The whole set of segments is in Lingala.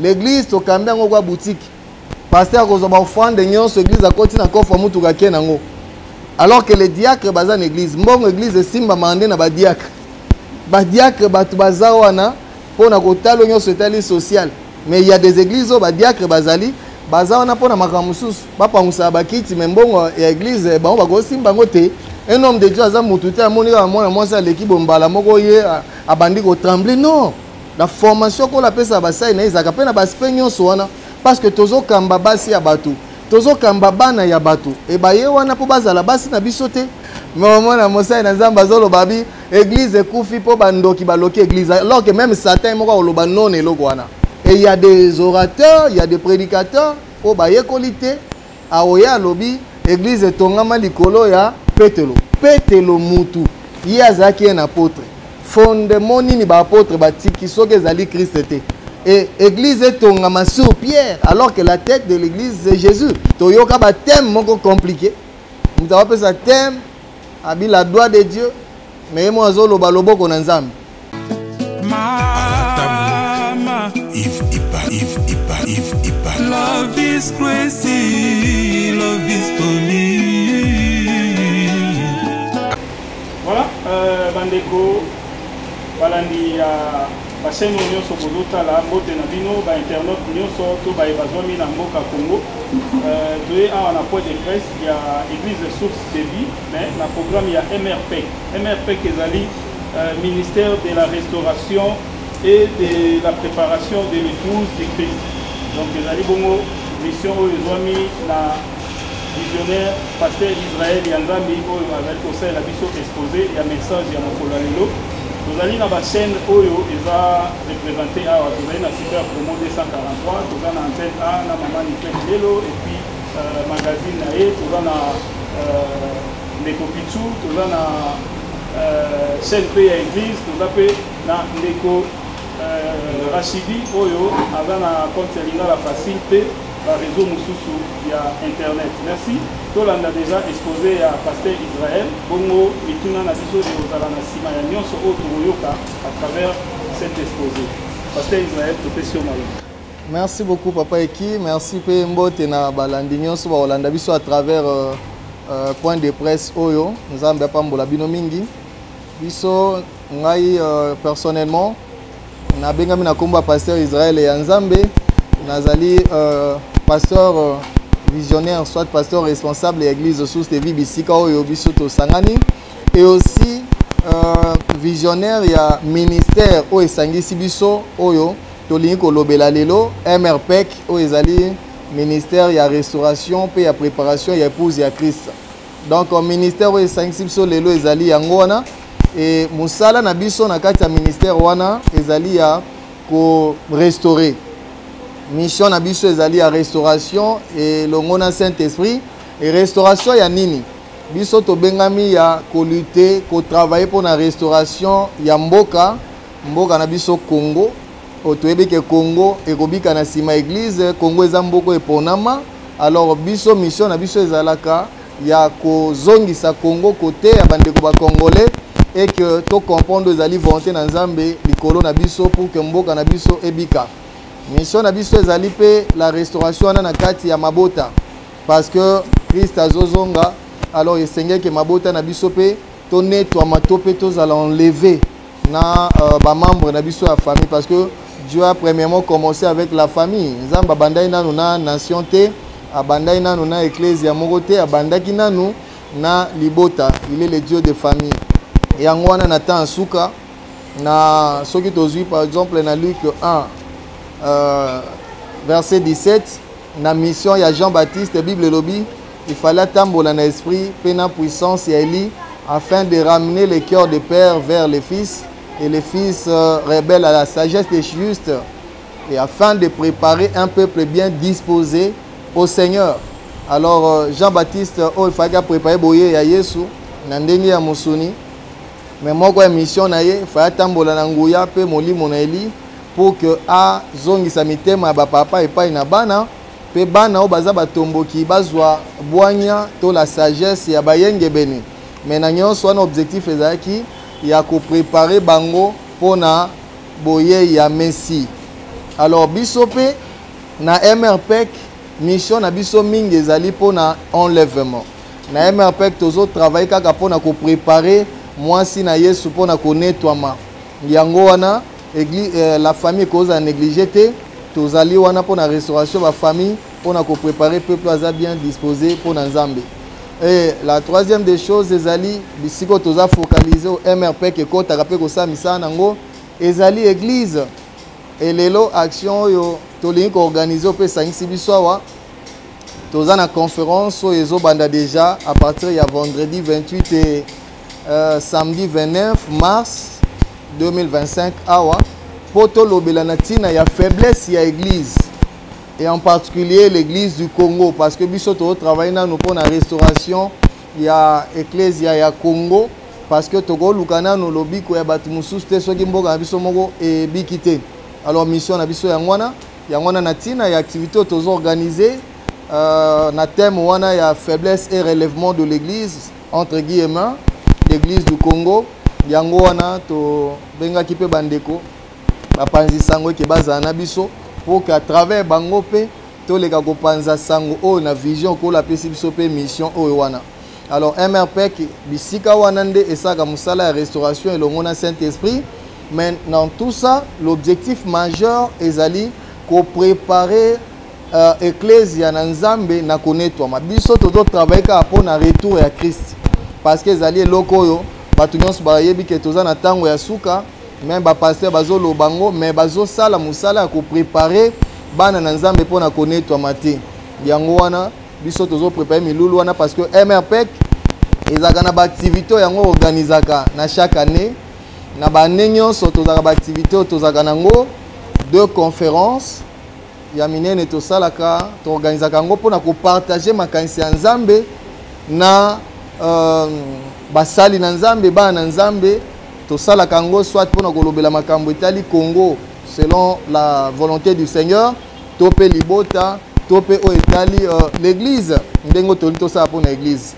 L'église tokambi yango kwa boutique. Pasteur akozwa ba offrande nyonso, église akoti na coffre mutuka ake nango. Alors que les diacres baza na église, mbongo église esimbamaka nde na ba diacre. Ba diacre bato baza wana mpo na kotala nyonso etali social. Mais il y a des églises oyo ba diacre bazali baza wana mpo na makambo mosusu, bapangusaka bakiti, mais mbongo ya église bango bakosimba yango te. Un homme de Dieu aza mutu te, amoni kaka mwana mwasi aleki bombala moko ye abandi kotremble. Non, la formation kola apesaka basali na ye ezalaka mpe na baspe nyonso wana, parce que tozokamba basi ya bato, tozokamba bana ya bato, e baye wana mpo bazala basi na biso te. Mais omona mosali na Nzambe azoloba bi église ekufi mpo bandoki baloki église, alors que même Satan moko akoloba non eloko wana. Et il y a des orateurs, il y a des prédicateurs oyo bayekoli te, aoya alobi église etongama likolo ya Petelo. Petelo mutu ye azalaki ye na apôtre, fondement nini ba apôtre batiki soki ezali Christ te? Et église etongama sur Pierre, alors que la tête de l'église c'est Jésus. Toyoka ba thème moko compliqué, moto akopesa thème abi la droit de Dieu, mais ye moko azoloba loboko na Nzambe. Mama, Yves Ipa, Yves Ipa, Yves Ipa. Love is crazy, love is funny. Voilà, bandeko balandi ya bachaîne oyo nyonso bozotala, mbote na bino bainternaute nyonso to baye bazwami na mboka Congo. Toye awa na point de presse ya église Source de Vie, mais na programme ya MRPEC. MRPEC ezali ministère de la restauration et de la préparation de l'épouse du Christ. Donc ezali bongo mission oyo ezwami na visionnaire pasteur Israël ya Nzambe oyo azali kosalela biso exposé ya message ya mokolo ya lelo. Tozali na bachaîne oyo eza représenté awa, tozali na Super Promo 243, toza na Antenne A na Mama Niclette Lelo et puis magazine na ye, toza na ndeko Pichu, toza na chaîne mpe ya église, toza mpe na ndeko Rachidi oyo aza na compte ya Lingala Facile mpe ba réseau mosusu ya internet. Merci. Tolanda déjà exposé ya pasteur Israël, bongo mituna na biso ekozala na nsima ya nyonso oyo tokoyoka à travers cet exposé. Pasteur Israël, topesi yo maloba. Merci beaucoup papa Eki, merci mpe mbote na balandi nyonso bakolanda biso à travers point de presse oyo. Nzambe apambola bino mingi. Biso ngai personnellement nabengami na kombo ya pasteur Israël ya Nzambe, nazali pasteur visionnaire, soit pasteur responsable ya église Source de Vie bisika oyo biso tosangani, et aussi visionnaire ya ministère oyo esangisi biso oyo tolingi kolobela lelo, MRPEC, oyo ezali ministère ya restauration pe ya préparation ya épouse ya Christ. Donc ministère oyo esangisi biso lelo ezali yango wana, et mosala na biso na kati ya ministère wana ezali ya ko restaurer. Mission na biso ezali ya restauration elongo na Saint-Esprit. Et restauration ya nini? Biso tobengami ya kolutter, kotravailler pour la restauration ya mboka, mboka na biso Congo. Oyo toyebi ke Congo ekobika na nsima église, Congo eza mboka eponama. Alors biso mission na biso ezalaka ya kozongisa Congo côté ya bandeko ba Congolais, et que to comprendre ezali volonté na Nzambe likolo na biso pour que mboka na biso ebika. Mission na biso ezali pe la restauration wana na kati ya mabota, parce que Christ azozonga. Alors esengeli ke mabota na biso pe to netwama to pe tozala enlevé na ba membre na biso ya famille, parce que Dieu a premièrement commencé avec la famille. Nzambe abandaki nanu na nation te, abandaki nanu na ecclesia moko te, abandaki nanu na libota. Il est le Dieu de famille. Yango wana na temps suka na soki tozwi par exemple na Luc 1 verset 17, na mission ya Jean-Baptiste, Bible elobi il fallait atambola na esprit pe na puissance ya Élie afin de ramener le cœur des pères vers les fils et les fils rebelles à la sagesse des justes, et afin de préparer un peuple bien disposé au Seigneur. Alors Jean-Baptiste oyo il fallait préparer boye ya Yesu na ndenge ya mosuni, mais moko ya mission na ye, il fallait atambola na nguya pe molimo na Élie pour que azongisa mitema ya ba papa epai na bana, pe bana oyo baza batomboki bazwa bwanya to la sagesse ya bayengebene. Mais na nyonso wana objectif ezalaki ya kopréparer bango mpona boye ya Messie. Alors biso mpe na MRPEC, mission na biso mingi ezali mpona enlèvement. Na MRPEC tozotravaille kaka mpona koprépare mwasi na Yesu mpona konetwama. Yango wana la famille ekozala négligé te. Tozali wana mpona restauration bafamille, mpona koprépare peuple aza bien disposé mpona Nzambe. Et la troisième des choses, ezali bisika oyo toza focalisé, o MRPEC ekɔtaka mpe kosala misala nango, ezali église. Elelo action oyo tolingi koorganize mpe esangisi biso awa, toza na conférence oyo ezobanda déjà à partir ya vendredi 28 et samedi 29 mars 2025 awa, mpo tolobela na ntina ya faiblesse ya église, et en particulier l'église du Congo, parce que biso tozotravaille nanu mpona restauration ya ecclesia ya Congo, parce que tokoluka nanu lobiko ya bato mosusu te soki mboka na biso moko ebiki te. Alors mission na biso yango wana. Yango wana, na ntina ya activité oyo tozoorganize na thème wana ya faiblesse et relèvement de l'église, entre guillemets, l'église du Congo, yango wana tobengaki mpe bandeko bapanzi sango eke bazala na biso, mpo ke à travers bango mpe toleka kopanza sango oyo na vision Nkolo apesi biso mpe mission oyo wana. Alors MRPEC, bisika wana nde esalaka mosala ya restauration elongo na Saint Esprit. Mais dans tout ça, l'objectif majeur ezali kopréparer ecclesia na Nzambe na konetwama. Biso tozotravaille kaka mpo na retour ya Christ, parce que ezali eloko oyo bato nyonso bayebi ke toza na ntango ya suka. Même bapasteur bazoloba ngo, mais bazosala mosala ya koprépare bana na Nzambe mpo na konetwama te. Yango wana biso tozoprépare milulu wana, parce que MRPEC ezalaka na baactivité oyo yango organisaka na chaque année. Na baannée nyonso tozalaka baactivité oyo tozalaka nango, deux conférences ya minene tosalaka, toorganisaka yango mpona kopartage makanisi ya Nzambe na basali na Nzambe, bana na Nzambe. Tosalaka yango soit mpona kolobela makambo etali Congo selon la volonté du Seigneur, to mpe libota, to mpe oyo etali l'église, ndenge tolingi tosala mpona église.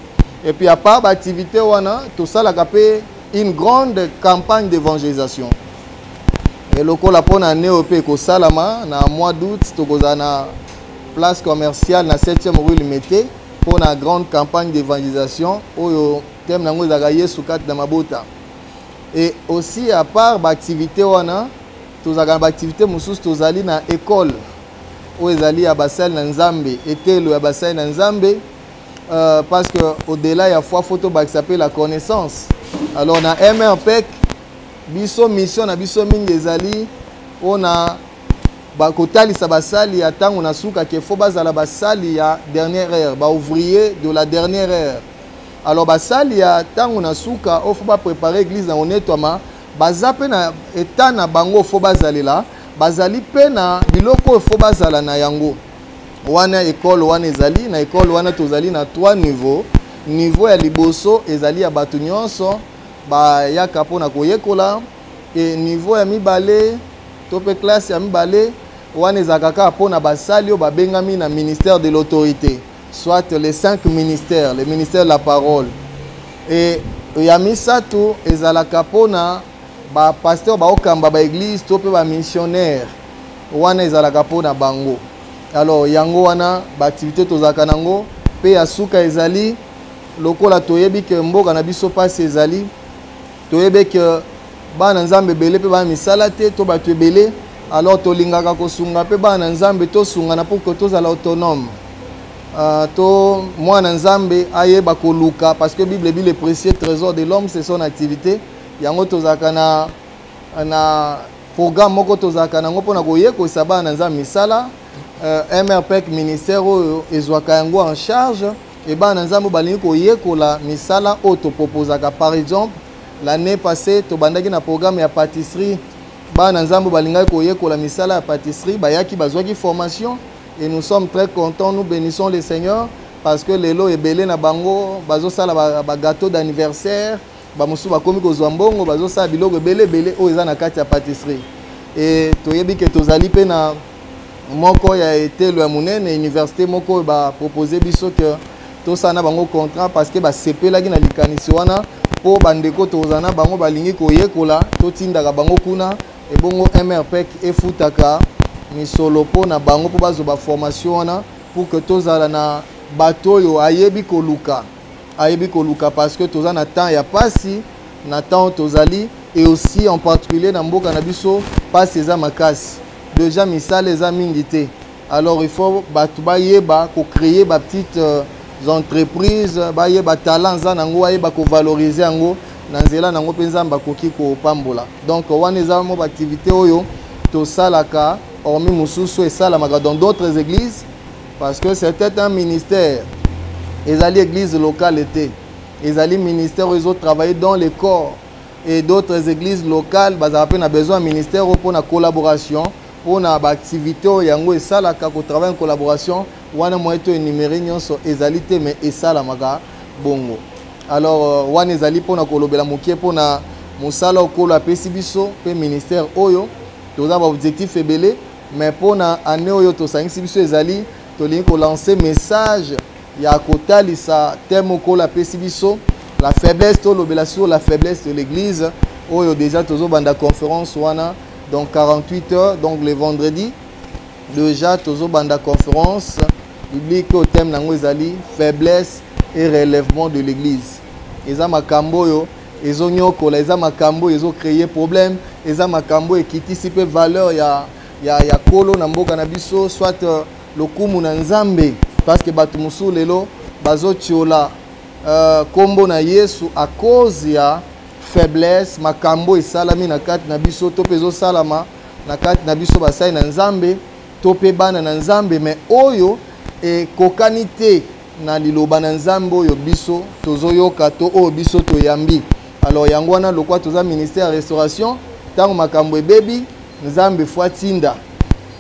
Et puis, à part baactivité wana, tosalaka mpe une grande campagne d'évangélisation. Lokola mpona année oyo mpe ekosalama na mois d'août, tokozala na place commerciale na 7e rue Limete mpona grande campagne d'évangélisation oyo thème nango ezalaka Yesu kati na mabota. Et aussi, à part baactivité wana, tozalaka na baactivité mosusu. Tozali na école oyo ezali ya basali na Nzambe, etelo ya basali na Nzambe, parce que au-delà ya foi, faut tobakisa mpe la connaissance. Alors na MRPEC, biso mission na biso mingi ezali mpona bakotalisa basali ya ntango na suka ke faut bazala basali ya dernière heure, baouvrier de la dernière heure. Alors basali ya ntango na suka oyo faut baprépare église na konetwama, baza mpe na eta na bango faut bazalela, bazali mpe na biloko oyo faut bazala na yango. Wana ekole wana ezali na ekole wana, tozali na trois niveaux. Niveau ya liboso ezali ya bato nyonso bayaka mpona koyekola. E niveau ya mibale to mpe classe ya mibale wana ezalaka kaka mpona basali oyo babengami na ministère de l'autorité, soit les cinq ministères, le ministère de la parole. E ya misato ezalaka mpona bapasteur baokamba baéglise to mpe bamissionnaire, wana ezalaka mpona bango. Alors yango wana baactivité tozalaka nango. Mpe ya suka ezali, lokola toyebi ke mboka na biso mpasi ezali, toyebi ke bana Nzambe ebele mpe bana misala te, to bato ebele, alors tolingaka kosunga mpe bana na Nzambe, tosungana pour que tozala autonome, to mwana Nzambe ayeba koluka, parce que Bible ebi: le précieux trésor de l'homme, c'est son activité. Yango tozalaka na programme moko tozalaka nango mpona koyekolisa bana na Nzambe misala. MRPEC, ministère oyo ezwaka yango en charge, e bana na Nzambe balingi koyekola misala oyo toproposaka. Par exemple, l'année passée tobandaki na programme ya pâtisserie. Bana na Nzambe balingaki koyekola misala ya pâtisserie, bayaki, bazwaki formation, et nous sommes très contents, nous bénissons le Seigneur, parce que lelo ebele na bango bazosala bagâteau ba d'anniversaire, bamosusu bakomi kozwa mbongo, bazosala biloko ebele ebele oyo eza na kati ya pâtisserie. E toyebi ke tozali mpe na moko ya etelo ya monene, université moko oyo bapropose biso ke tosala na bango contrat, parce que basepelaki na likanisi wana, mpo bandeko tozala na bango balingi koyekola, totindaka bango kuna, ebongo MRPEC efutaka. misolo mpo na bango mpo bazwa baformation wana pour que tozala na bato oyo ayebi koluka, ayebi koluka, parce que toza na temps ya pasi, na temps tozali, et aussi en particulier na mboka na biso pasi eza makasi, déjà misala eza mingi te. Alors il faut bato bayeba kocréer bapetite entreprise, bayeba talent aza nango, ayeba kovaloriser yango na nzela nango mpe Nzambe akoki kopambola. Donc wana eza mo baactivité oyo tosalaka, hormis mosusu esalamaka dans d'autres églises, parce que c'était un ministère, ezali église locale te, ezali ministère oyo ezotravailler dans les corps, et d'autres églises locales bazala mpe na besoin ya ministère oyo mpona collaboration, mpona baactivité oyo yango esalaka, kotravailler en collaboration wana. Moyen to énumérer nyonso ezali te, mais esalamaka bongo. Alors wana ezali mpona kolobela moke mpona mosala okolo apesi biso mpe ministère oyo. Toza baobjectif ebele, mais mpona année oyo tosangisi biso ezali tolingi kolancer message ya kotalisa thème okolo apesi biso, la faiblesse. Tolobela sur la faiblesse de l'église oyo déjà tozobanda conférence wana dans 48 heures, donc le vendredi déjà tozobanda conférence biblique oyo thème nango ezali faiblesse et relèvement de l'église. Eza makambo oyo ezonyokola, eza makambo oyo ezocréer problème, eza makambo oyo ekitisi mpe valeur ya kolo na mboka na biso, soit lokumu na Nzambe, parce que bato mosusu lelo bazotiola nkombo na Yesu à cause ya faiblesse, makambo esalami na kati na biso to mpe ezosalama na kati na biso basali na Nzambe to mpe bana na Nzambe, mais oyo ekokani te na liloba na Nzambe oyo biso tozoyoka to oyo biso toyambi. Alors yango wana, lokwa toza ministère ya restauration, ntango makambo ebebi, Nzambe faut atinda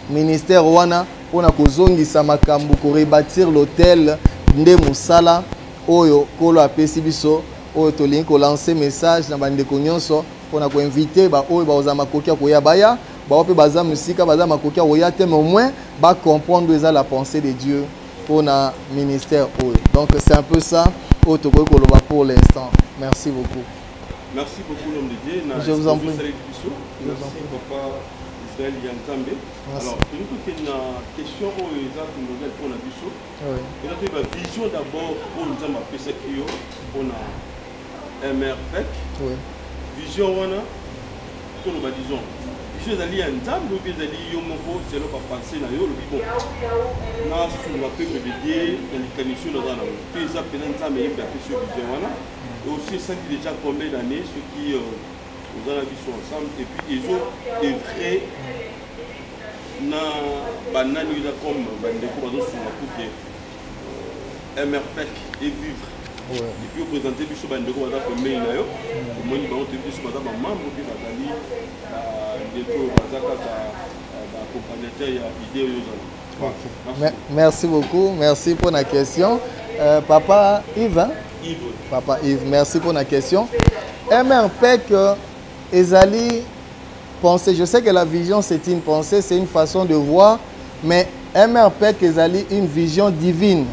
ministère wana mpona kozongisa makambo, korebâtir l'autel. Nde mosala oyo Nkolo apesi biso, oyo tolingi kolancer message na bandeko nyonso mpona koinviter baoyo bakozala makoki ya koya, baya. Bao mpe baza mosika, baza makoki ya koya te, mais au moins bacomprendre eza la pensée de Dieu mpona ministère oyo. Donc c'est un peu ça oyo tokoki koloba pour l'instant. Merci beaucoup. Merci beaucoup, l'homme de Dieu. Na Je vous en prie. Biso. Merci, papa Israël Yanzambe. Merci. Alors, tolingi tokende na question oyo eza primordial mpona biso. Eza toyeba vision d'abord oyo Nzambe apesaki yo mpona MRPEC. Vision wana, toloba, disons, vision ezali ya Nzambe oyo ezali yo moko selon bapensées na yo, olobi: bon, nasunga peuple de Dieu na likanisi oyo naza nango, mpe eza mpenza Nzambe yembe apesi yo vision wana? Et aussi, esali déjà combien d'années soki oza na biso ensemble, et puis ezo œuvrer na banani oyo eza comme bandeko bazosunga pour que MRPEC evivre? Et puis oprésente biso bandeko baza pembeni na yo, omoni bango, toyebi biso baza bamembre mpe bazali bandeko baza kaka baaccompagnateur ya idée oyo ozala. Ok. Merci beaucoup, merci pour la question. Papa Yves, hein? Yves. Papa Yves, merci pour la question. MRPEC, ezali pensée. Je sais que la vision, c'est une pensée, c'est une façon de voir, mais MRPEC ezali une vision divine.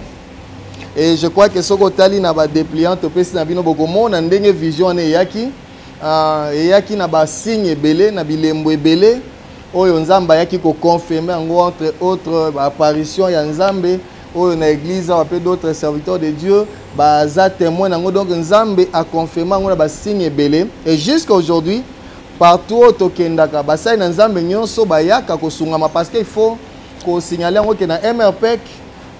Et je crois que soki otali na badépliant topesi na bino, bokomona ndenge vision wana eyaki, eyaki na basigne ebele, na bilembo ebele oyo Nzambe ayaki koconfirmer yango, entre autres baapparition ya Nzambe oyo na église awa mpe d'autres serviteurs de Dieu baza témoin nango. Donc Nzambe aconfirme yango na basigne ebele, et jusqu'à aujourd'hui, partout oyo tokendaka, basali na Nzambe nyonso bayaka kosungama, parce que il faut kosignaler yango ke na MRPEC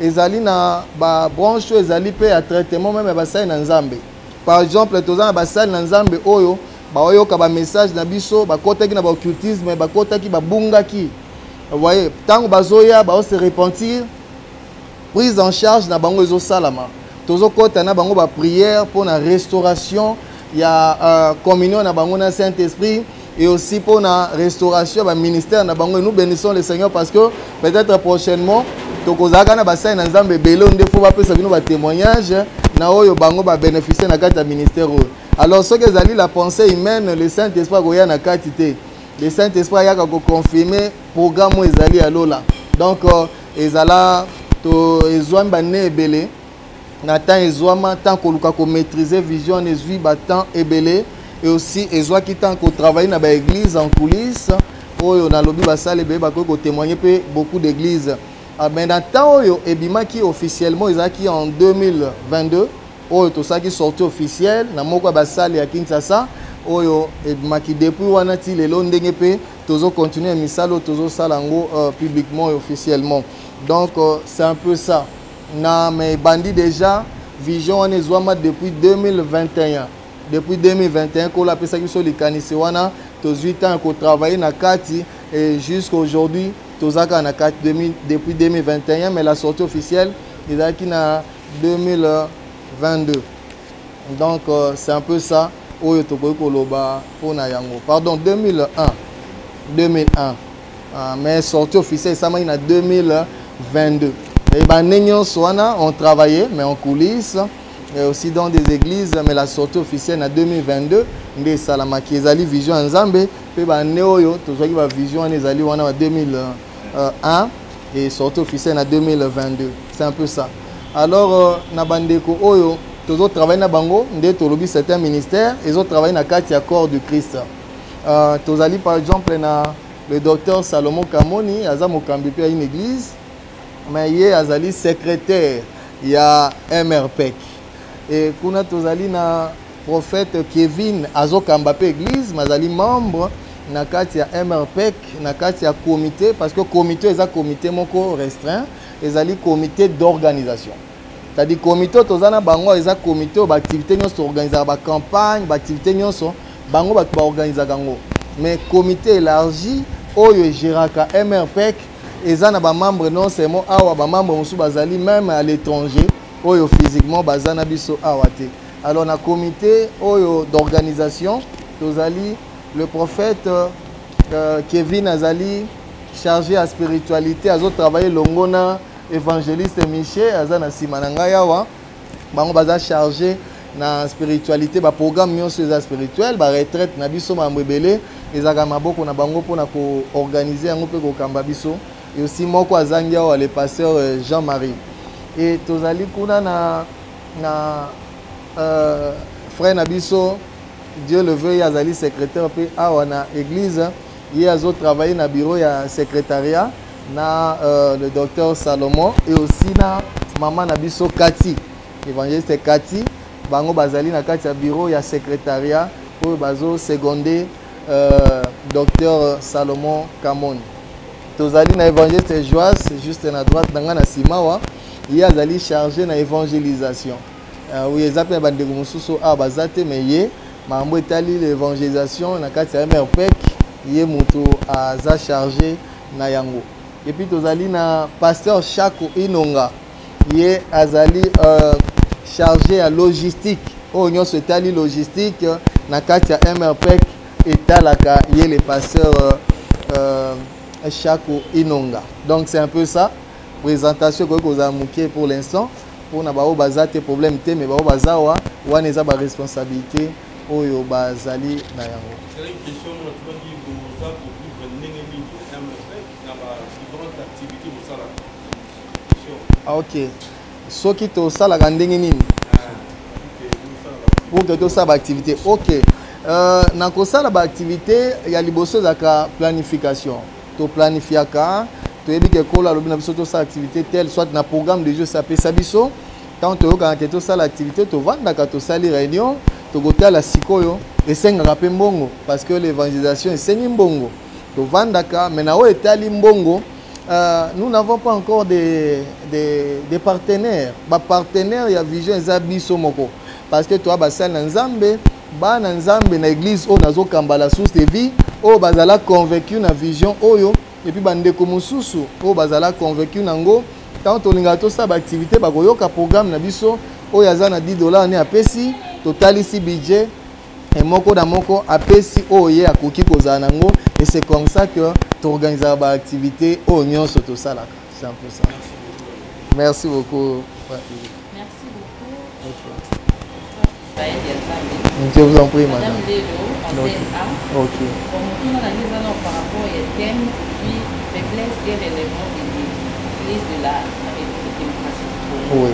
ezali na babranche oyo ezali mpe ya traitement même ya basali na Nzambe. Par exemple, toza na basali na Nzambe oyo baoyoka bamessage na biso, bakɔtaki na baoccultisme, bakɔtaki, babungaki. Voye, ntango bazoya baose repentir, prise en charge na bango ezosalama, tozokɔta na bango baprière mpona restauration ya communion na bango na Saint Esprit et aussi mpona restauration ya baministère na bango. Et nous bénissons le Seigneur parce que peut-être prochainement tokozalaka na basali na Nzambe ebele nde faut bapesa bino batémoignage na oyo bango babénéficie na kati ya ministère oyo. Alors soki ezali la pensée humaine, le Saint Esprit akoya na kati te. Le Saint Esprit ayaka koconfirme programme oyo ezali ya lola. Donc ezala to ezwami bane ebele na temps, ezwama temps koluka komaîtriser vision wana, ezwi batemps ebele, et aussi ezwaki temps kotravailler na baéglise en coulisse. Oyo nalobi basali ebele bakoki kotémoigne mpe beaucoup d'église. Ah, mais na temps oyo ebimaki officiellement ezalaki en 2022, oyo tosalaki sortie officielle na moko ya basale ya Kinshasa oyo ebimaki. Depuis wana ti lelo, ndenge mpe tozocontinue misala oyo tozosala yango publiquement et officiellement. Donc c'est un peu ça na, mais ebandi déjà, vision wana ezwama depuis 2021. Depuis 2021, kola apesaki biso likanisi wana, tozwi temps ya kotravaille na kati et jusqu'à aujourd'hui toza kaka na kati depuis 2021, mais la sortie officielle ezalaki na 2022. Donc c'est un peu ça oyo tokoki koloba mpona yango. Pardon, 2001, 2001, mais sortie officielle esamaki na 2022. Et bane nyonso wana on travaillait, mais en coulisses et aussi dans des églises, mais la sortie officielle na 2022 nde esalamaki. Ezali vision ya Nzambe mpe bane oyo tozwaki bavision wana ezali wana ba 2001 et sortie officielle na 2022. C'est un peu ça. Alors na bandeko oyo tozotravaille na bango, nde tolobi c'est un ministère ezotravaille na kati ya corps du Christ. Tozali par exemple na le docteur Salomon Kamoni, aza mokambi mpe ya une église, mais ye azali secrétaire ya MRPEC. E kuna tozali na prophète Kevin, azokamba mpe église, mais azali membre na kati ya MRPEC, na kati ya comité, parce que comité eza comité moko restreint, ezali comité d'organisation. C'est-à-dire comité oyo toza na bango eza comité oyo baactivité nyonso toorganisaka, bacampagne, baactivité nyonso, bango bato baorganisaka yango. Mais comité élargi oyo egéraka MRPEC eza na bamembre non seulement awa, bamembre mosusu bazali même à l'étranger, oyo physiquement baza na biso awa te. Alors na comité oyo d'organisation tozali le prophète Kevin, azali chargé ya spiritualité, azotravaille longo na évangéliste Michel, aza na nsima na ngai awa. Bango baza chargé na spiritualité, baprogramme nyonso eza spirituel, baretraite na biso, makambo ebele ezalaka maboko na bango mpona koorganize yango mpe kokamba biso. Et aussi moko azangi awa, le pasteur Jean-Marie. Et tozali kuna na frère na biso Dieu le veut, ye azali secrétaire mpe awa na église, ye azotravaille na bureau ya secrétariat na le docteur Salomon et aussi na mama na biso Kati, évangéliste Kati. Bango bazali na kati ya bureau ya secrétariat oyo bazoseconde docteur Salomon Kamoni. Tozali na évangéliste Joas, juste na droite na ngai na nsima wa, ye azali chargé na évangélisation. Oui, eza mpe na bandeko mosusu awa baza te, mais ye makambo etali l'évangélisation na kati ya MRPEC, ye moto aza chargé na yango. Et puis tozali na pasteur Chako Inonga, ye azali chargé ya logistique. Oyo nyonso etali logistique na kati ya MRPEC etalaka ye, le pasteur Chako Inonga. Donc c'est un peu ça, présentation ekoki kozala moke pour l'instant mpona baoyo baza te, problème te, mais baoyo baza wa wana eza baresponsabilité oyo bazali na yango. Question natunaki: boza kovivre ndenge nini MRPEC na ba différentes activités bosalaka? Ah, ok, soki tosalaka ndenge nini pour que tosala baactivité? Ok, na kosala baactivité ya liboso ezalaka planification. Toplanifiaka, toyebi ke kolo alobi na biso tosala activité telle, soit na programme de jour apesa biso. Ntango toyokaka ke tosala activité, tovandaka, tosali réunion, tokotala sikoyo esengaka mpe mbongo, parce que l'évangélisation esengi mbongo. Tovandaka, mais na oyo etali mbongo, nous n'avons pas encore des partenaires. Bapartenaire ya vision eza biso moko, parce que toya basali na Nzambe, bana Nzambe na église oyo nazokamba, la Source de Vie, oyo bazala convaincu na vision oyo, et puis bandeko mosusu oyo bazala convaincu nango. Ntango tolingaka tosala baactivité, bakoyoka programme na biso, oyo aza na 10 $ ne apesi, totalisi budget e moko na moko apesi oyo ye akoki kozala nango. Et c'est comme ça que toorganisaka baactivité oyo nyonso tosalaka. C'est un peu ça. Merci beaucoup, ouais. Merci beaucoup. Okay. Bayeli ya Nzambe. Je vous en prie, madame. Madame Lelo, en Ok. Ok. Bon, motuna na ngai eza na par rapport ya thème puis faiblesse et relèvement de l'église de la République démocratique du Congo.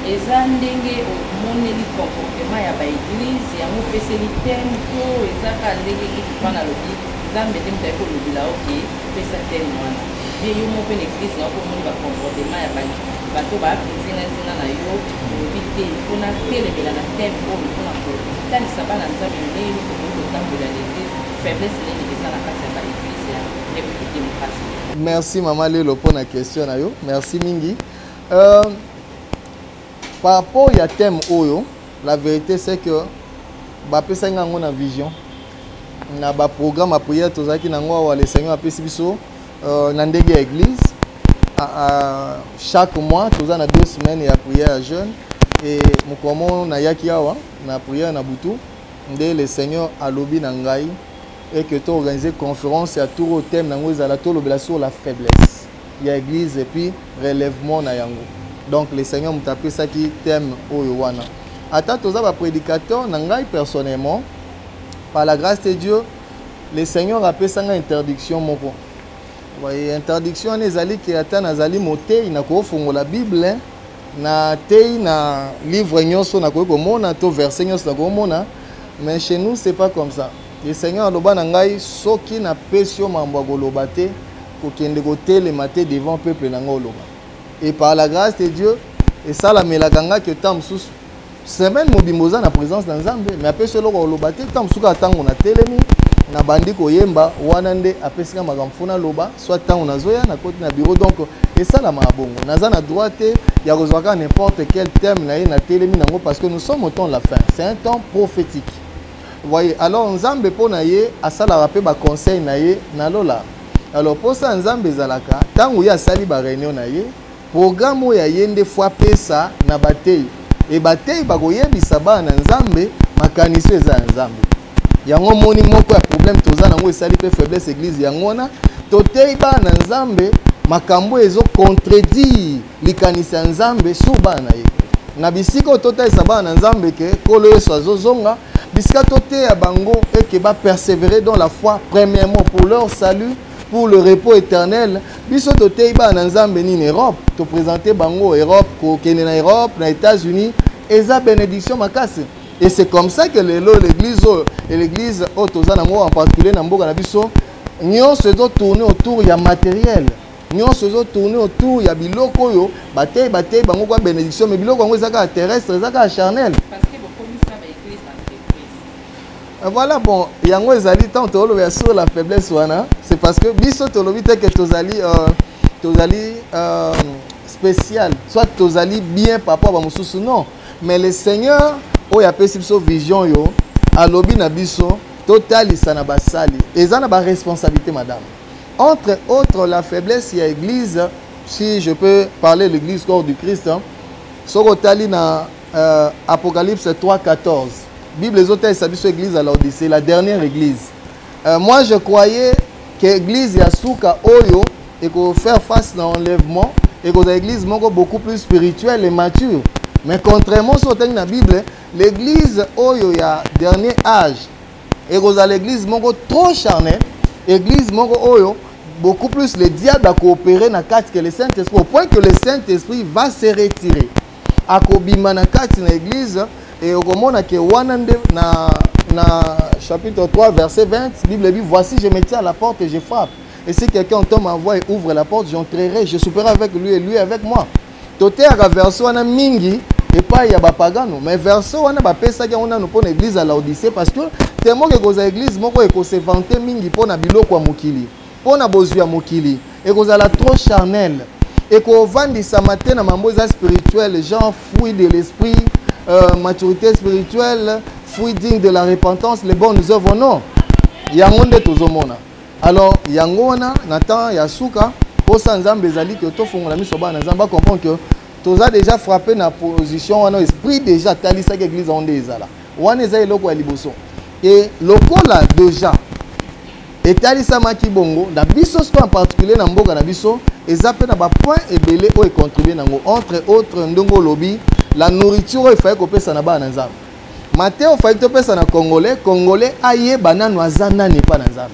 Eza ndenge omoneli comportement ya baeglise yango opeseli thème, to eza kaka ndenge kiki mpa nalobi? Nzambe nde moto ayaki kolobela yo ke pesa thème wana? Bien yo moko mpe na église na yo mpo omoni bacomportement ya bato nzinganzinga na yo, olobi te, il faut natelemela na thème oyo mpona kotalisa bana Nzambe ndenge nini tokoki kotambola na église, faiblesse nini eza na kati ya baéglise ya République démocratique? Merci mama Lelo mpona question na yo, merci mingi. Par rapport ya thème oyo, la vérité, c'est que bapesaki yango na vision na baprogramme ya prière tozalaki nango awa. Le Seigneur apesi biso na ndenge ya église, chaque mois toza na 2 semaines ya prière ya jeûne. Et mokolo moko nayaki awa na prière na butu, nde le Seigneur alobi na ngai et que toorganiser conférence ya tour oyo, thème nango ezala tolobela sur la faiblesse ya église et puis relèvement na yango. Donc le Seigneur moto apesaki thème oyo wana. Ata toza baprédicateur, na ngai personnellement, par la grâce de Dieu, le Seigneur apesanga interdiction moko. Interdiction wana ezali ke ata nazali motei, nakofongola Bible na tei na livre nyonso nakoki komona to verset nyonso nakomona. Mais chez nous, c'est pas comme ça. Le Seigneur aloba na ngai: soki napesi yo mambo ya koloba te, kokende kotelema te devant peuple na ngai oloba. Et par la grâce de Dieu, esalamelaka nga ke ntango mosusu semaine mobimba oza na présence na Nzambe, mais apesi eloko koloba te. Ntango mosusu kaka ntango natelemi, nabandi koyemba, wana nde apesi nga makambo fo naloba, soit ntango nazoya, nakoti na bureau. Donc esalamaka bongo. Naza na droit te ya kozwa kaka n'importe quel thème na ye, natelemi nango, parce que nous sommes au temps de la fin, c'est un temps prophétique, voyez. Alors Nzambe mpo na ye asalaka mpe baconseil na ye na lola. Alors mposa ya Nzambe ezalaka, ntango ye asali baréunion na ye, programme oyo aye nde fo apesa na batei, e batei bakoyebisa bana na Nzambe makanisi eza ya Nzambe. Yango moni moko ya problème toza nango, esali mpe faiblesse église yango wana. Totei bana na Nzambe makambo ezocontredire likanisi ya Nzambe sur bana na ye. Na bisika oyo totalisa bana na Nzambe ke Nkolo Yesu azozonga, bisika toteya bango eke bapersévérer dans la foi premièrement pour leur salut, pour le repos éternel, biso toteyi bana na Nzambe nini? Europe. Toprésente bango Europe, kokende na Europe, na États-Unis eza bénédiction makasi. Et c'est comme ça que lelo l'église oyo, l'église oyo toza nango, en particulier na mboka na biso, nyonso ezotourne autour ya matériel, nyonso ezotourne autour ya biloko oyo batei. Batei bango kwa bénédiction, mais biloko yango eza kaka terrestre, eza kaka charnel. Parce que bokomisa baéglise entreprise. Voilà. Bon, yango ezali ntango toloba sur la faiblesse wana, c'est parce que biso tolobi te ke tozali spécial, soit tozali bien par rapport à bamosusu, non. Mais le Seigneur oyo apesi biso vision oyo, alobi na biso totalisa na basali eza na baresponsabilité, madame. Entre autres, la faiblesse ya église, si je peux parler, l'église corps du Christ, hein, soki otali na Apocalypse 3 14, Bible ezotalisa biso église ya Laodicée, la dernière église. Moi je croyais que église ya suka oyo ekofaire face na enlèvement ekozala église moko beaucoup plus spirituelle et mature. Mais contrairement, soki otangi na Bible, l'église oyo ya dernier âge ekozala église moko trop charnel, église moko oyo beaucoup plus le diable akoopérer na kati que le Saint-Esprit, au point que le Saint-Esprit va se retirer, akobima na kati na église. E okomona ke wana nde na chapitre 3 verset 20, Bible dit: «Voici, je me tiens à la porte et je frappe, et si quelqu'un entend ma voix et ouvre la porte, j'entrerai, je souperai avec lui et lui avec moi.» Toteyaka verset wana mingi epai ya bapagano, mais verset wana bapesaki yango nanu mpo na église ya Laodicée, parce que temo ke ekozala église moko ekose vanter mingi mpo na biloko ya mokili, mpo na bozwi ya mokili, ekozala trop charnel, ekovandisama te na mambo eza spirituel, genre fruit de l'esprit, maturité spirituelle, fruit digne de la repentance, les bonnes œuvres, non. Yango nde tozomona. Alors yango wana, na temps ya suka, mposa Nzambe ezali ke tofongola miso bana na Nzambe, bacomprendre que toza déjà frappé na position wana. Esprit déjà atalisaki église yango nde ezala wana. Eza eloko ya liboso. E lokola déjà etalisamaki bongo na biso sikoyo, en particulier na mboka na biso, eza mpe na bapoint ebele oyo econtribue nango. Entre autres, ndenge olobi, la nourriture oyo efai kopesa na bana na Nzambe, mateya ofai topesa na Congolais. Congolais ayeba nanu aza nani epa na Nzambe.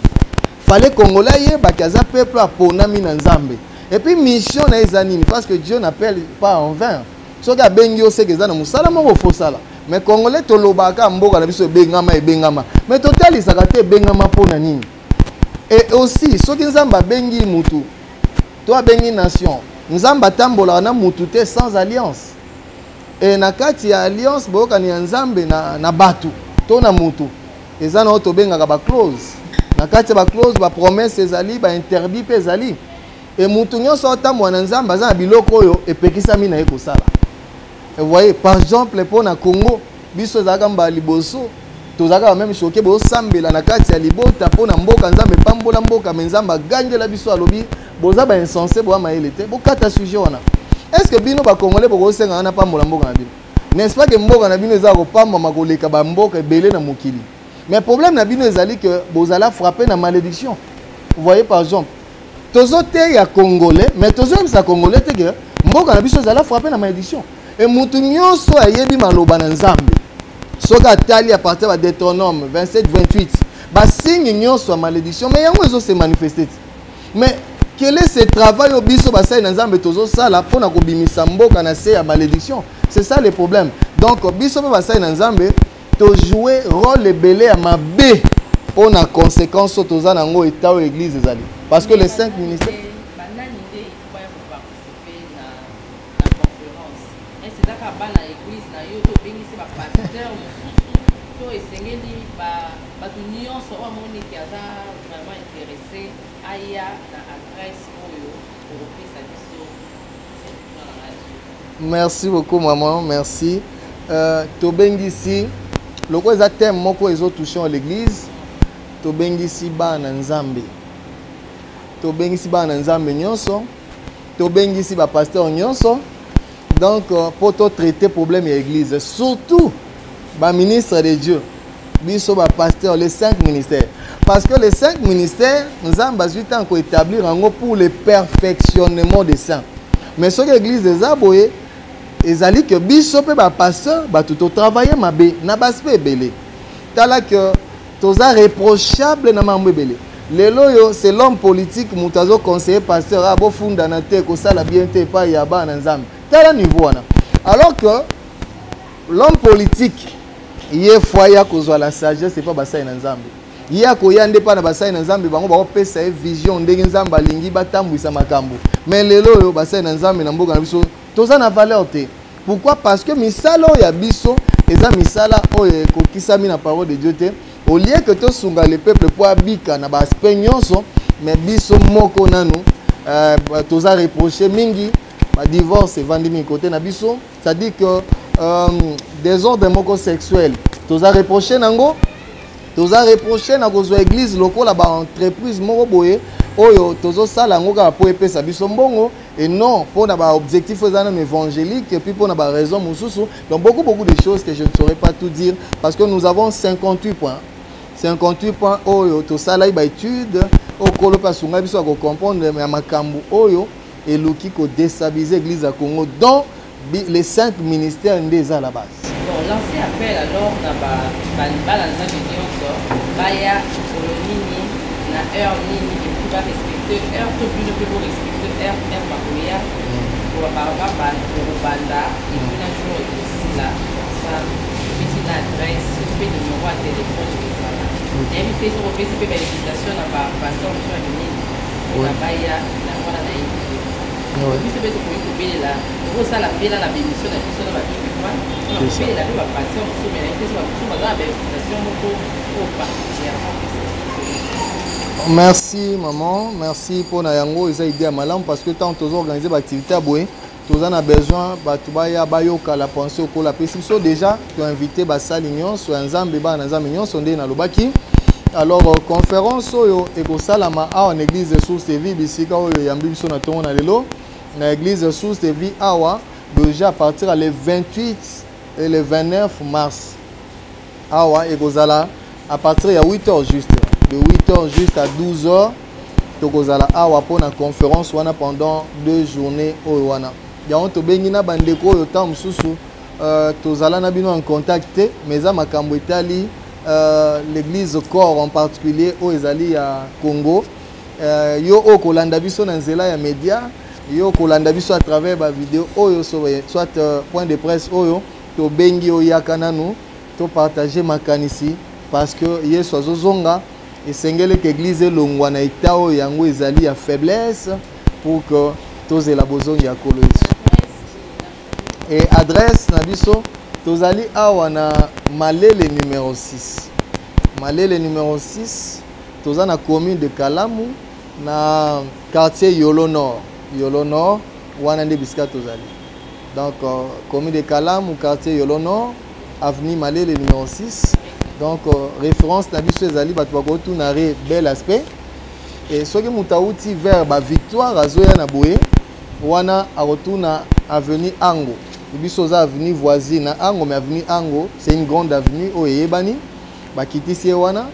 Fallait Congolais ayebaki aza peuple aponami na Nzambe, et puis mission na ye eza nini, parce que Dieu n'appelle pas en vain. Soki abengi yo, seke eza na mosala moko ofosala. Mais Congolais, tolobaka mboka na biso ebengama, ebengama, mais totalisaka te ebengama mpo na nini. Et aussi soki Nzambe abengi mutu to abengi nation, Nzambe atambolaka na mutu te sans alliance. Et na kati ya alliance boyokani ya Nzambe na bato to na mutu eza na oyo tobengaka ba clause. Na kati ya ba clause ba promesse ezali, ba interdit mpe ezali. Et mutu nyonso atambola na Nzambe aza na biloko oyo epekisami na ye kosala. Et vous voyez, par exemple mpo na Congo, biso ezalaka mbala liboso tozalaka ba même choqué, bosambela na kati ya libota mpo na mboka, Nzambe epambola mboka, mais Nzambe agangela biso alobi boza ba insensé, boza mayele te, bokata sujet wana. Est-ce que bino ba Congolais bokosenga wana pambola mboka na bino? N'est-ce pas que mboka na bino eza kopambama koleka ba mboka ebele na mokili? Mais problème na bino ezali que bozala frappé na malédiction. Vous voyez, par exemple, tozoteya Congolais, mais tozoyebisa Congolais te que mboka na biso ezala frappé na malédiction. Et mutu nyonso ayebi maloba na Nzambe, soki atali à partir ya Deutéronome 27 28, basigne nyonso ya malédiction, mais yango ezo se manifester te. Mais quel est ce travail oyo biso basali na Nzambe tozosala mpona kobimisa mboka na se ya malédiction? C'est ça le problème. Donc biso mpe basali na Nzambe tojoue rôle ebele ya mabe mpona conséquence oyo toza nango eta oyo église ezali. Parce que les 5 ministères banani nde il faut baya koparticiper na conférence? Est-ce ezaka bana église na yo to obengisi bapasteur mosusu to esengeli bato nyonso oyo amoniki aza vraiment intéressé aya na adresse oyo okopesa biso? Merci beaucoup maman, merci. Tobengisi lokola eza thème moko ezotouche en l'église, tobengisi bana Nzambe, tobengisi bana Nzambe nyonso, tobengisi bapasteur nyonso. Donc mpo totraite problème ya église, surtout baministre de Dieu, biso bapasteur, les 5 ministères, parce que les 5 ministères Nzambe azwi ntango koétablir yango pour le perfectionnement des saints. Mais soki église eza boye, ezali ke biso mpe bapasteur bato totravaille mabe na baaspect ebele. Tala ke toza reprochable na mambo ebele. Lelo oyo c'est l'homme politique moto azoconseiller pasteur, ah, bofundana te, kosala bien te epai ya bana Nzambe. Tala niveau wana, alors que l'homme politique ye foi ya kozwa la sagesse epa basali na Nzambe, ye akoya nde mpa na basali na Nzambe, bango bakopesa ye vision ndenge Nzambe alingi batambwisa makambo. Mais lelo oyo basali na Nzambe na mboka na biso toza na valeur te. Pourquoi? Parce que misala oyo ya biso eza misala oyo ekokisami na parole de Dieu te. Au lieu que tosunga le peuple po abika na baaspect nyonso, mais biso moko nanu toza reproche mingi, badivorce evandi mingi kote na biso, c'est-à-dire que désordre moko sexuel toza reproche nango, toza reproche na kozwa église lokola baentreprise moko boye oyo tozosala yango kaka mpo epesa biso mbongo et non mpona baobjectif oyo eza nano évangélique, et puis mpona baraison mosusu. Donc beaucoup beaucoup de choses que je ne saurais pas tout dire, parce que nous avons 58 points, 58 points oyo tosalaki baétude oyo Kolo mpe asungai biso ya kocomprendre ya makambo oyo eluki kodéstabiliser église ya Congo, dont les 5 ministères nde eza la base. Bon, lancer appel alors na bana Nzambe nyonso baya mokolo nini, na heure nini, et puis barespecte heure to bino mpe borespecte heure bakoya kobanda, et puis na jour ekosila. Ça opesi na adresse mpe numéro ya téléphone ezala, nayebi te soki opesi mpe bainvitation na bapasteur mosusu ya minene mpona baya na wana, nayebi te. Biso mpe tokoki kobelela, tokosala mbela na bémission na biso na babibi mpona kobelela mpe bapasteur mosusu, mais nayebi te soki bamosusu baza na bainvitation moko oyo particulièrement. Merci maman, merci mpona yango. Eza idée ya malamu, parce que tant toza organiser baactivité ya boye, toza na besoin bato baya bayoka la pensée okola apesi biso. Déjà toinvite basali nyonso ya Nzambe, bana na Nzambe nyonso nde nalobaki. Alors conférence oyo ekosalama awa na église Source de Vie, bisika oyo eyambi biso na ntongo na lelo, na église Source de Vie awa, déjà à partir ya le 28 et le 29 mars. Awa ekozala à partir ya 8 heures juste, de 8 heures juste à 12 heures tokozala awa mpona conférence wana pendant 2 journées oyo wana. Yango tobengi na bandeko oyo ntango mosusu tozala na bino en contact te, mais eza makambo etali l'église corps en particulier oyo ezali ya Congo. Yo oyo kolanda biso na nzela ya média, yo kolanda biso à travers bavideo oyo, soit point de presse oyo, tobengi oyaka nanu topartage makanisi, parce que Yesu azozonga. Esengeli que église elongwa na état oyo yango ezali ya faiblesse pour que tozela bozongi ya Nkolo Yesu. Et adresse na biso tozali awa na Malele numéro 6. Malele numéro 6, toza na commune de Kalamu na quartier Yolo Nord. Yolo Nord wana nde bisika tozali. Donc commune de Kalamu, quartier Yolo Nord, avenue Malele numéro 6. Donc référence na biso ezali bato bakotuna re bel aspect. Et soki moto auti vers ba victoire azoya na boye wana akotuna avenue Ango. Biso oza avenue voisine na Ango, mais avenue Ango c'est une grande avenue oyo eyebani, bakitisi ye wana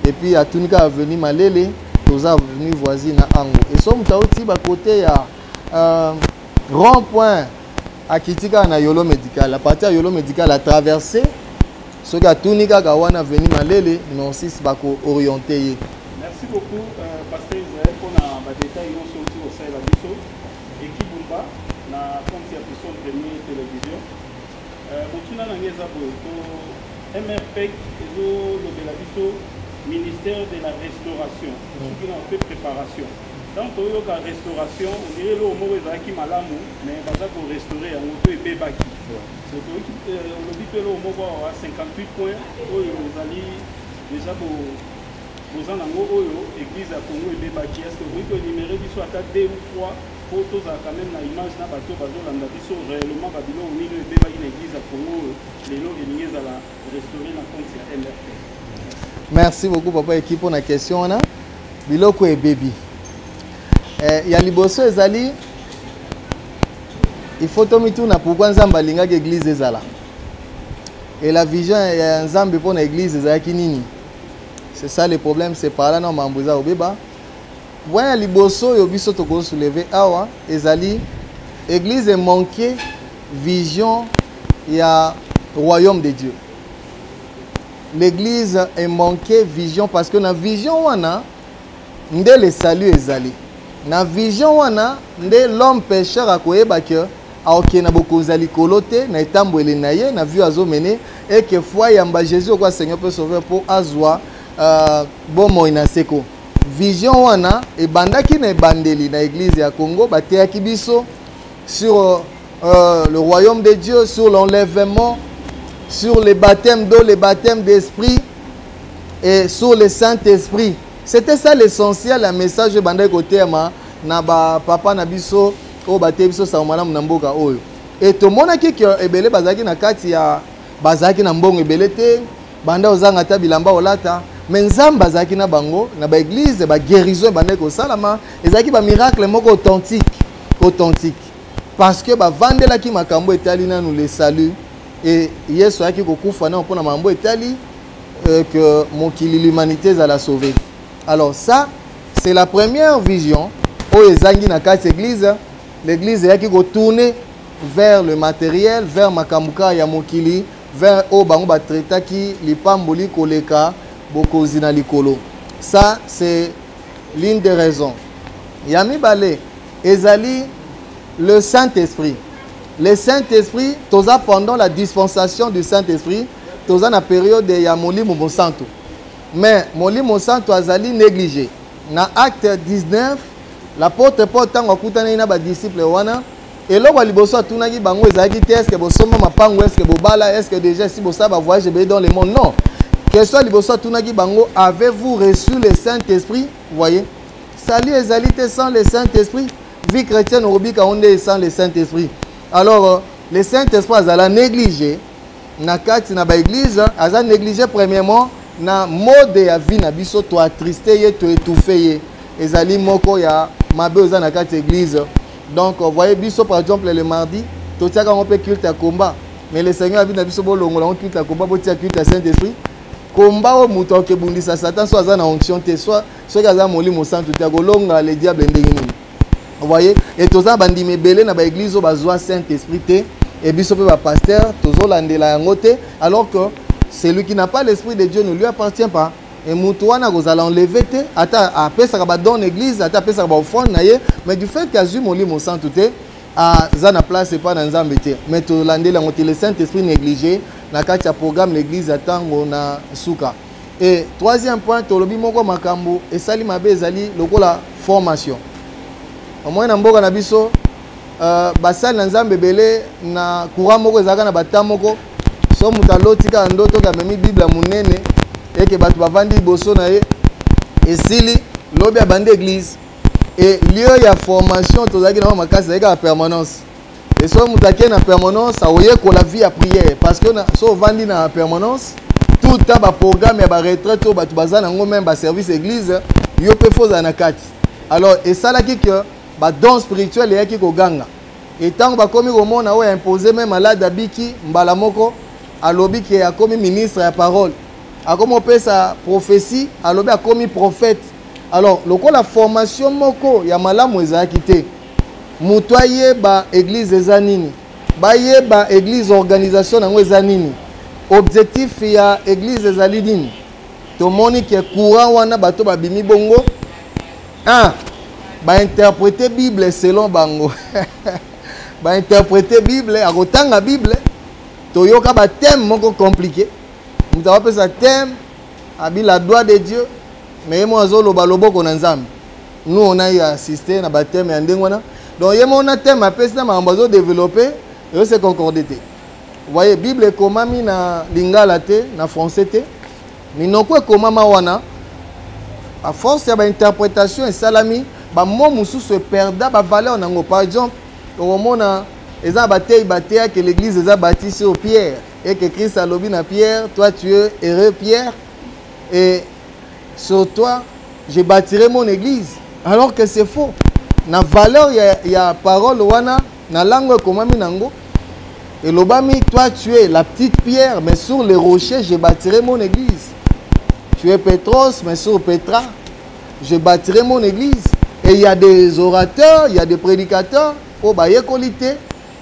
et puis atuni kaka avenue Malele, toza avenue voisine na Ango. Et so moto auti ba côté ya rond point akiti kaka na Yolo Médical, à partir ya Yolo Médical a traversé, soki atuni kaka wana avenue Malele numéro 6 bako orienté ye. Merci beaucoup Pasteur Israël pour na ba détails nyonso oti kosalela biso ekibumba na compte ya Psaume Premier Télévision. Botuna na ngai eza boye to MRPEC ezolobela biso ministère de la restauration, soki na mpe préparation. Donc toyoka restauration, on dirait eloko moko ezalaki malamu mais baza korestaurer yango to ebebaki. So toyoki olobi mpe eloko moko awa 58 points oyo ezali déjà boza nango oyo église ya Congo ebebaki. Est-ce que okoki koénumérer biso ata 2 ou 3 po tozala quand même na image na bato bazolanda biso réellement babiloko nini oyo ebebaki na église ya Congo oyo lelo elingi ezala restauré na compte ya MRP? Merci beaucoup papa Eki pour la question wana. Biloko ebebi. Ya liboso ezali il faut tomituna pourquoi Nzambe alingaki église ezala. Et la vision ya Nzambe pour na église ezalaki nini? C'est ça le problème, c'est par là non mambo eza obeba. Point ya liboso oyo biso toko soulever awa ezali église manquer vision ya royaume de Dieu. L'église est manqué vision parce que na vision wana nde le salut ezali. Na vision wana nde l'homme pécheur akoyeba que aokende na bokonzi ya likolo te na etambweli na ye na vue azomene et que foi yamba Jésus okwa Seigneur pe sauveur po azwa bomoi na seko. Vision wana ebandaki na ebandeli na église ya Congo, bateyaki biso sur le royaume de Dieu, sur l'enlèvement, sur les baptêmes d'eau, les baptêmes d'esprit et sur le Saint-Esprit. C'était ça l'essentiel, le message ebandaki koteyama na ba papa na biso oyo bateyi biso sango malamu na mboka oyo. Et tomonaki ke ebele bazalaki na kati ya bazalaki na mbongo ebele te, banda ozanga ata bilamba olata, mais Nzambe azalaki na bango na ba église, ba guérison ebandaki kosalama, ezalaki ba miracle moko authentique, authentique. Parce que bavandelaki makambo etali nanu le salut et Yesu ayaki kokufa nanu mpona makambo etali que mokili l'humanité ezala sauvée. Alors ça c'est la première vision oyo ezangi na kati église. L'église eyaki kotourner vers le matériel, vers makambo kaka ya mokili, vers oyo bango batraitaki lipamboli koleka bokonzi na likolo. Ça c'est l'une des raisons. Ya mibale ezali le Saint-Esprit. Le Saint-Esprit, toza pendant la dispensation du Saint-Esprit, toza na période ya molimo mosantu. Mais molimo mosantu azali négligé. Na acte 19, l'apôtre Paul tango akutanaki na ba disciples wana, eloko ya liboso atunaki bango ezalaki te est-ce que bosomba mapango, est-ce que bobala, est-ce que déjà si bosala ba voyage ebele dans le monde? Non. Question ya liboso atunaki bango, avez-vous reçu le Saint-Esprit? Vous voyez? Salut ezali te sans le Saint-Esprit. Vie chrétienne obika onde sans le Saint-Esprit. Alors le Saint-Esprit azala négligé na kati na ba église, aza négligé premièrement na mode ya vie na biso, to attristé ye, to étouffé ye. Ezali moko ya mabe oza na kati église. Donc vous voyez biso par exemple le mardi, totiaka ngo pe culte ya combat. Mais le Seigneur a vu na biso bolongola ngo culte ya combat, botia culte ya Saint-Esprit. Combat oyo moto akebundisa Satan, soit aza na onction te, soit soki aza molimo santu te, akolonga le diable ndenge nini. Vous voyez, et toza bandimi ebele na ba église oyo bazwa Saint-Esprit te, et biso pe ba pasteur tozolandela yango te, alors que celui qui n'a pas l'esprit de Dieu ne lui appartient pas. Et moto wana akozala enlevé te, ata apesaka ba don église, ata apesaka ba offrande na ye, mais du fait qu'azwi molimo santu te, aza na place epa na Nzambe te. Mais tolandela yango te, le Saint-Esprit négligé na kati ya programme l'église ya tango na suka. Et troisième point, tolobi moko makambo esali mabe ezali lokola formation. Omoni na mboka na biso basali na Nzambe ebele na courant moko ezalaka na bata moko, so moto aloti kaka ndoto ke amemi Bible ya monene eke bato bavandi liboso na ye, esili lobi abandi église. Et lieu ya formation tozalaki na makasi ezalaki kaka permanence. Et so moto akei na permanence akoyekola vie ya prière, parce que so ovandi na permanence tout temps baprogramme ya baretraite oyo bato baza nango, même baservice église, yo mpe fo ozala na kati. Alors esalaki ke badon spirituel eyaki koganga. Et ntango bakomi komona oyo impose même malade abiki mbala moko, alobi ke akomi ministre ya parole, akomi opesa prophétie, alobi akomi prophète. Alors lokola formation moko ya malamu ezalaki te, moto ayeba église eza nini, bayeba église organisation nango eza nini, objectif ya église ezali nini, tomoni ke courant wana bato babimi bongo un bainterprete Bible selon bango, bainterprete Bible, akotanga Bible, toyoka bathème moko compliqué, moto akopesa thème abi la droit de Dieu, mais ye moko azoloba loboko na Nzambe. Nous on a eu assisté na bathème ya ndenge wana. Donc ye moko na thème apesi na makambo azodéveloppe eyo se concorde te. Voyez, Bible ekomami na lingala te, na français te, minoko ekomama wana, à force ya bainterprétation esalami, bamo mosusu eperda bavaleur nango. Par exemple, okomona eza na batei bateya ke l'église eza bâtie sur pierre et que Christ alobi na Pierre: "Toi, tu es heureux Pierre, et sur toi je bâtirai mon église", alors que c'est faux na valeur ya parole wana. Na langue ekomami nango, elobami: "Toi, tu es la petite pierre, mais sur les rochers je bâtirai mon église. Tu es Pétros, mais sur Petra je bâtirai mon église." Et il y a des orateurs, il y a des prédicateurs oyo bayekoli te,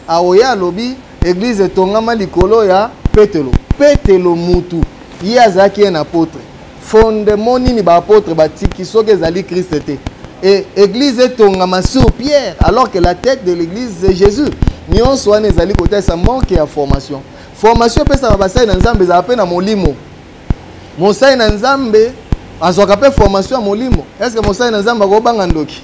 aoya alobi église etongama likolo ya Petelo. Petelo mutu ye azalaki ye na apôtre, fondement nini baapôtre batiki soki ezali Christ te? Et église etongama sur pierre alors que la tête de l'église, c'est Jésus. Nyonso wana ezali kotalisa manque ya formation. Formation epesaka basali na Nzambe ezala mpe na molimo. Mosali na Nzambe azwaka mpe formation ya molimo. Est ce que mosali na Nzambe akobanga ndoki?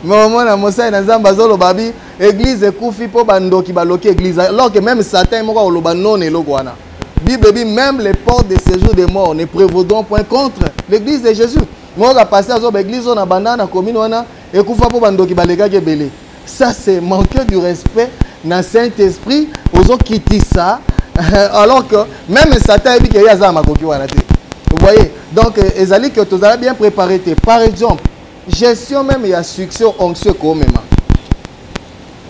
Mais omona mosali na Nzambe azoloba bi église ekufi mpo bandoki baloki église, alors que même Satan moko akoloba non. Eloko wana, Bible dit: "Même les portes de séjour des morts ne prévaudront point contre l'église de Jésus." Moko apasi azoba église oyo na banda na commune wana ekufa mpo bandoki balekaki ebele. Ça, c'est manquer du respect na Saint-Esprit, ozokitisa, alors que même Satan ayebi ke ye aza na makoki wana te. Vous voyez? Donc ezali que tozala bien préparé te. Par exemple, gestion même ya succès, onction ekomema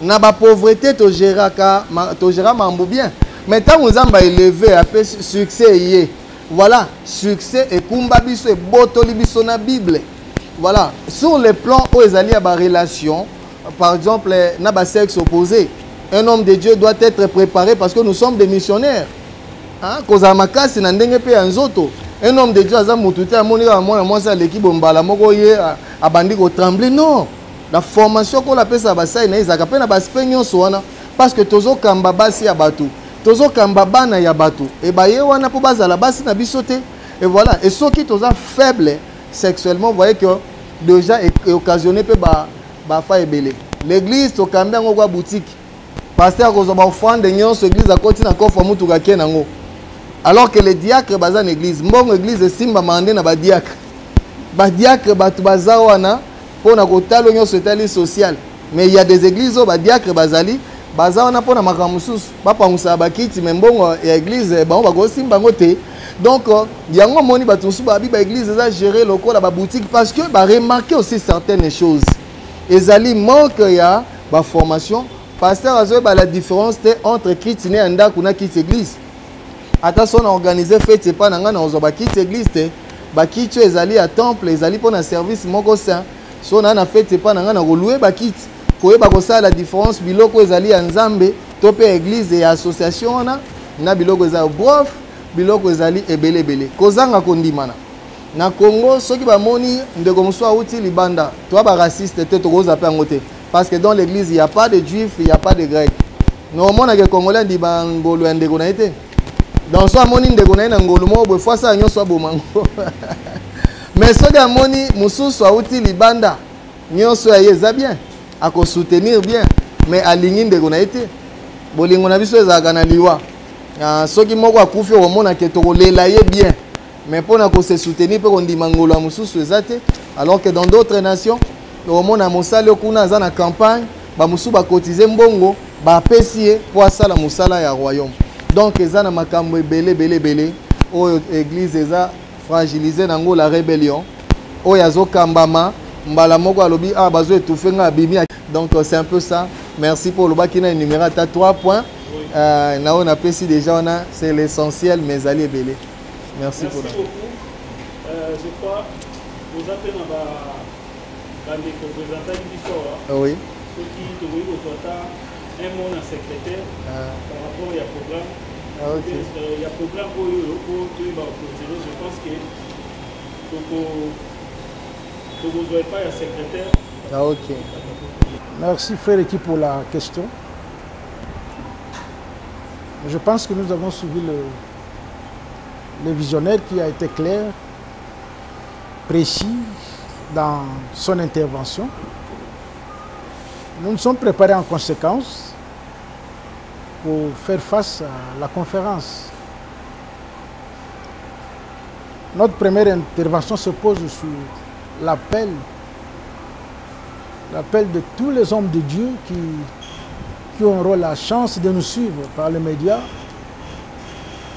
na bapauvreté, togéraka, togéra mambo bien, mais ntango Nzambe aélevé, apesi succès ye, voilà, succès ekumba biso, ebotoli biso na Bible. Voilà. Sur le plan oyo ezali ya barelation, par exemple na basexe opposé, un homme de Dieu doit être préparé parce que nous sommes des missionnaires, hein? Kozala makasi na ndenge mpe ya nzoto. Un homme de Dieu aza motu te amoni kaka mwana mwasi aleki bombala moko, ye abandi kotremble. Non, la formation kola apesaka basali na ye ezalaka mpe na baaspect nyonso wana, parce que tozokamba basi ya bato, tozokamba bana ya bato, e baye wana mpo bazala basi na biso te. Et voilà. Et soki toza faible sexuellement, voyez que déjà occasionné mpe bafa ebele. L'église tokambi yango kwa boutique, pasteur akozwa baoffrande nyonso, église akoti na coffre, mutuka ake nango, alors que les diacres baza na église, mbongo église esimbamaka nde na badiacre. Badiacre bato baza wana mpona kotala nyonso etali social, mais il y a des églises oyo badiacre bazali, baza wana mpona makambo mosusu, bapangusaka bakiti, mais mbongo ya église bango bakosimba yango te. Donc yango omoni bato mosusu babi baéglise eza géré lokola baboutique, parce que baremarquer aussi certaines choses, ezali manque ya baformation. Pasteur azoyeba la différence te entre kiti ne ya ndako na kiti église. Ata so na organise fête epa na ngai, na kozwa bakiti église te. Bakiti oyo ezali ya temple, ezali mpona service moko saint. So na fête epa na ngai, na kolouer bakiti, koyeba kosala la différence biloko ezali ya Nzambe to mpe église ya association wana na biloko eza brof. Biloko ezali ebele ebele. Kozanga kondimana na Congo, soki bamoni ndeko mosusu awuti libanda, toa baraciste te, tokoza mpe yango te, parce que dans l'église il y a pas de juif, il y a pas de grec. Mais omonaka Congolais andima ngolo ya ndeko na ye te. Donc so amoni ndeko na ye na ngolu moko boye, fo asala nyonso aboma ngo. Mais soki amoni mosusu auti libanda, nyonso ya ye eza bien, akosoutenir bien, mais alingi ndeko na ye te. Bolingo na biso ezalaka na liwa. Soki moko akufi, okomona ke tokolela ye bien, mais mpona kose soutenir mpe kondima ngolo ya mosusu eza te. Alors que dans d'autres nations, okomona mosali kuna aza na campagne, bamosusu bakotize mbongo, bapesi ye mpo asala mosala ya royaume. Donc eza na makambo ebele ebele ebele oyo église eza fragilisé nango, la rébellion oyo azokambama mbala moko alobi: ah, bazo étouffe nga, abimi. Donc c'est un peu ça. Merci pour olobaki na énuméré ata 3 points na oyo napesi déjà wana, c'est l'essentiel, mais ezali ebele. Merci. Merci pour beaucoup. Je crois oza mpe na bandeko présentaki biso awa. Oui. Soki tokoki kozwa ata un mot na secrétaire par rapport ya programme. Ah, ok. Ya programme oyo po toyeba clôturer, je pense que tokozwa epai ya secrétaire. Ah, ok. Merci, frère Eki, pour la question. Je pense que nous avons suivi le visionnaire qui a été clair, précis dans son intervention. Nous nous sommes préparés en conséquence pour faire face à la conférence. Notre première intervention se pose sur l'appel de tous les hommes de Dieu qui auront la chance de nous suivre par les médias,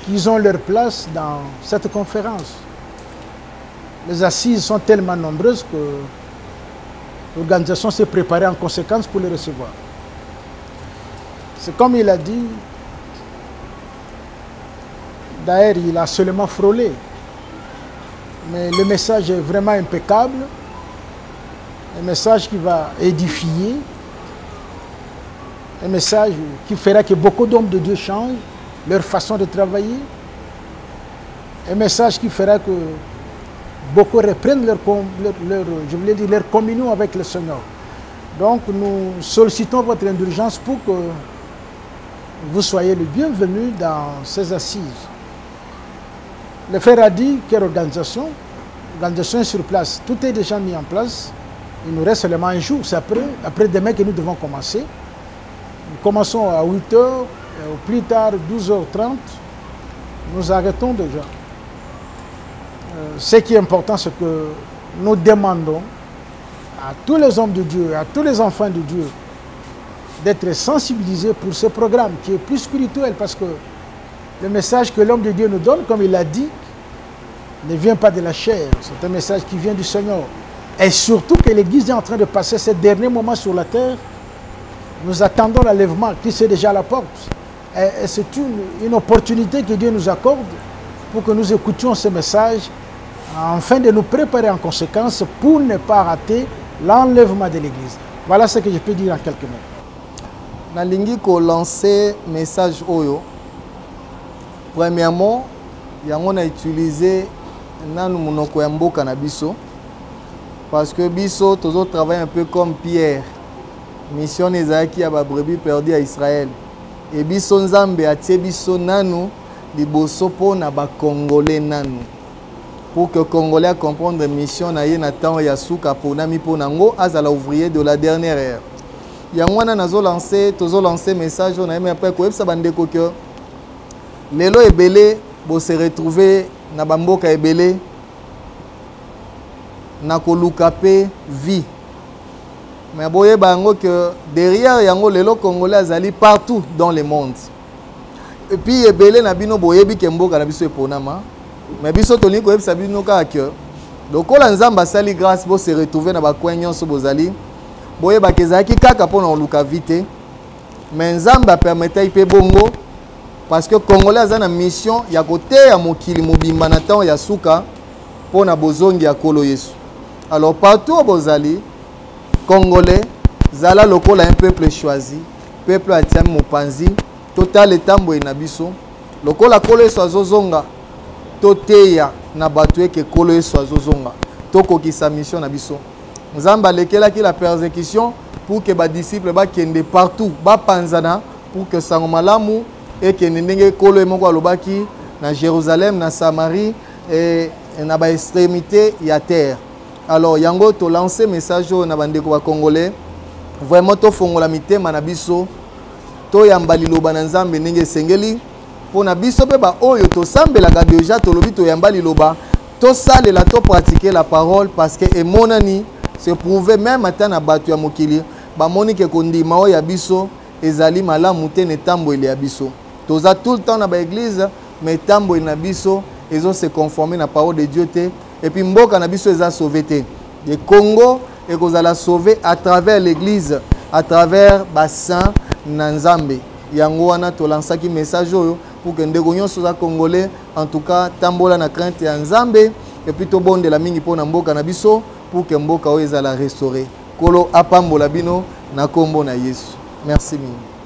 qu'ils ont leur place dans cette conférence. Les assises sont tellement nombreuses que l'organisation s'est préparée en conséquence pour les recevoir. C'est comme il a dit, d'ailleurs il a seulement frôlé, mais le message est vraiment impeccable, un message qui va édifier, un message qui fera que beaucoup d'hommes de Dieu changent leur façon de travailler, un message qui fera que beaucoup reprennent je voulais dire, leur communion avec le Seigneur. Donc nous sollicitons votre indulgence pour que vous soyez le bienvenu dans ces assises. Le frère a dit quelle organisation? L'organisation est sur place. Tout est déjà mis en place. Il nous reste seulement un jour. C'est après demain que nous devons commencer. Nous commençons à huit heures, et au plus tard douze heures trente, nous arrêtons déjà. Ce qui est important, c'est que nous demandons à tous les hommes de Dieu, à tous les enfants de Dieu, d'être sensibilisés pour ce programme qui est plus spirituel, parce que le message que l'homme de Dieu nous donne, comme il l'a dit, ne vient pas de la chair, c'est un message qui vient du Seigneur. Et surtout que l'Église est en train de passer ces derniers moments sur la terre, nous attendons l'enlèvement qui est déjà à la porte. Et c'est une opportunité que Dieu nous accorde pour que nous écoutions ce message, afin de nous préparer en conséquence pour ne pas rater l'enlèvement de l'Église. Voilà ce que je peux dire en quelques mots. Nalingi ko lancer message oyo. Premièrement, yango na utiliser nanu monoko ya mboka na biso, parce que biso tozo travailler un peu comme Pierre. Mission ezalaki ya ba brebis perdues ya Israël. Et biso Nzambe atie biso nanu liboso po na ba Congolais nanu. Pour que Congolais comprendre mission na ye na temps ya suka ponami po nango azala ouvrier de la dernière ère. Yango wana nazo lancer, tozo lancer message na ye, mais après koyebisa bandeko que lelo ebele bo se retrouver na bamboka ebele na koluka pe vie. Mais boyeba yango que derrière yango lelo Congolais azali partout dans le monde. Et puis ebele na bino boyebi ke mboka na biso eponama. Mais biso tolingi koyebisa bino kaka que lokola Nzambe asali grâce bo se retrouver na ba coin nyonso bozali, boyeba ke ezalaki kaka mpona koluka vie te, mais Nzambe apermetaki mpe bongo parce que Congolais aza na mission ya koteya mokili mobimba na temps ya suka mpona bozongi ya Nkolo Yesu. Alors partout oyo bozali Congolais, zala lokola un peuple choisi, peuple atiami mopanzi, totala etamboli na biso lokola Nkolo Yesu azozonga, toteya na bato eke Nkolo Yesu azozonga, tokokisa mission na biso. Nzambe alekelaki la persécution pour que ba disciples bakende partout, bapanzana pour que sango malamu ekende ndenge Nkolo ye moko alobaki. na Jérusalem, na Samarie et na ba extrémité ya terre. Alors yango to lancer message oyo na bandeko ba congolais, vraiment tofongola mitema na biso, toyamba liloba na Nzambe ndenge esengeli mpo na biso mpe baoyo tosambelaka deja, tolobi toyamba liloba, tosalela, topratiquer la parole, parce que emonani, c'est prouvé, même ata na bato ya mokili bamoni ke kondima oyo ya biso ezali malamu te na etambweli ya biso. Toza tout le temps na baéglise, mais etambweli na biso ezo se conformer na parole de Dieu te. Et puis mboka na biso eza sauvé te. Le Congo ekozala sauvé à travers l'église, à travers basaint na Nzambe. Yango wana tolansaki message oyo pour que ndeko nyonso oza congolais, en tout cas tambola na crainte ya Nzambe, et puis tobondela mingi mpona mboka na biso pour que mboka oyo ezala restauré. Kolo apambola bino na nkombo na Yesu. Merci mingi.